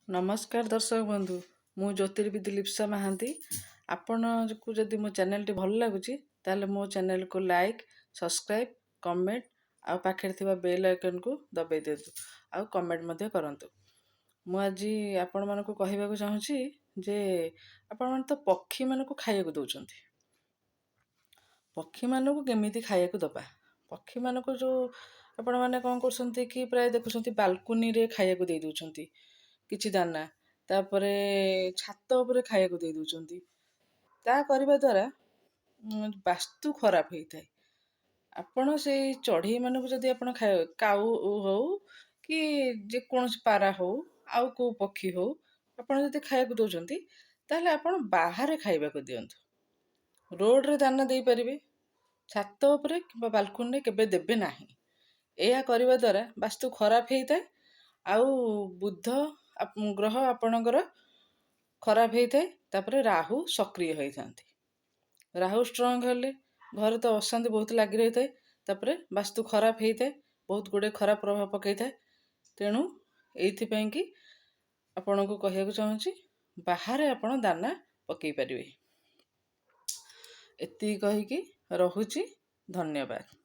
ନମସ୍କାର ଦର୍ଶକ ବନ୍ଧୁ, ମୁଁ ଜ୍ୟୋତିର୍ବିଦ ଲିପ୍ସା ମହାନ୍ତି। ଆପଣଙ୍କୁ ଯଦି ମୋ ଚ୍ୟାନେଲଟି ଭଲ ଲାଗୁଛି, ତାହେଲେ ମୋ ଚ୍ୟାନେଲକୁ ଲାଇକ୍, ସବସ୍କ୍ରାଇବ୍, କମେଣ୍ଟ ଆଉ ପାଖରେ ଥିବା ବେଲ୍ ଆଇକନ୍କୁ ଦବାଇ ଦିଅନ୍ତୁ ଆଉ କମେଣ୍ଟ ମଧ୍ୟ କରନ୍ତୁ। ମୁଁ ଆଜି ଆପଣମାନଙ୍କୁ କହିବାକୁ ଚାହୁଁଛି ଯେ ଆପଣମାନେ ତ ପକ୍ଷୀମାନଙ୍କୁ ଖାଇବାକୁ ଦେଉଛନ୍ତି, ପକ୍ଷୀମାନଙ୍କୁ କେମିତି ଖାଇବାକୁ ଦେବା? ପକ୍ଷୀମାନଙ୍କୁ ଯେଉଁ ଆପଣମାନେ କ'ଣ କରୁଛନ୍ତି କି ପ୍ରାୟ ଦେଖୁଛନ୍ତି, ବାଲକୁନିରେ ଖାଇବାକୁ ଦେଇ ଦେଉଛନ୍ତି କିଛି ଦାନା, ତାପରେ ଛାତ ଉପରେ ଖାଇବାକୁ ଦେଇ ଦେଉଛନ୍ତି। ତା କରିବା ଦ୍ୱାରା ବାସ୍ତୁ ଖରାପ ହେଇଥାଏ। ଆପଣ ସେଇ ଚଢ଼େଇମାନଙ୍କୁ ଯଦି ଆପଣ ଖାଇବା, କାଉ ହଉ କି ଯେକୌଣସି ପାରା ହଉ, ଆଉ କେଉଁ ପକ୍ଷୀ ହଉ, ଆପଣ ଯଦି ଖାଇବାକୁ ଦେଉଛନ୍ତି, ତାହେଲେ ଆପଣ ବାହାରେ ଖାଇବାକୁ ଦିଅନ୍ତୁ। ରୋଡ଼ରେ ଦାନା ଦେଇପାରିବେ, ଛାତ ଉପରେ କିମ୍ବା ବାଲକୁନିରେ କେବେ ଦେବେ ନାହିଁ। ଏହା କରିବା ଦ୍ୱାରା ବାସ୍ତୁ ଖରାପ ହେଇଥାଏ ଆଉ ବୁଧ ଗ୍ରହ ଆପଣଙ୍କର ଖରାପ ହେଇଥାଏ। ତାପରେ ରାହୁ ସକ୍ରିୟ ହୋଇଥାନ୍ତି। ରାହୁ ଷ୍ଟ୍ରଙ୍ଗ ହେଲେ ଘରେ ତ ଅଶାନ୍ତି ବହୁତ ଲାଗି ରହିଥାଏ। ତାପରେ ବାସ୍ତୁ ଖରାପ ହେଇଥାଏ, ବହୁତ ଗୁଡ଼ିଏ ଖରାପ ପ୍ରଭାବ ପକାଇଥାଏ। ତେଣୁ ଏଇଥିପାଇଁ କି ଆପଣଙ୍କୁ କହିବାକୁ ଚାହୁଁଛି, ବାହାରେ ଆପଣ ଦାନା ପକାଇ ପାରିବେ। ଏତିକି କହିକି ରହୁଛି, ଧନ୍ୟବାଦ।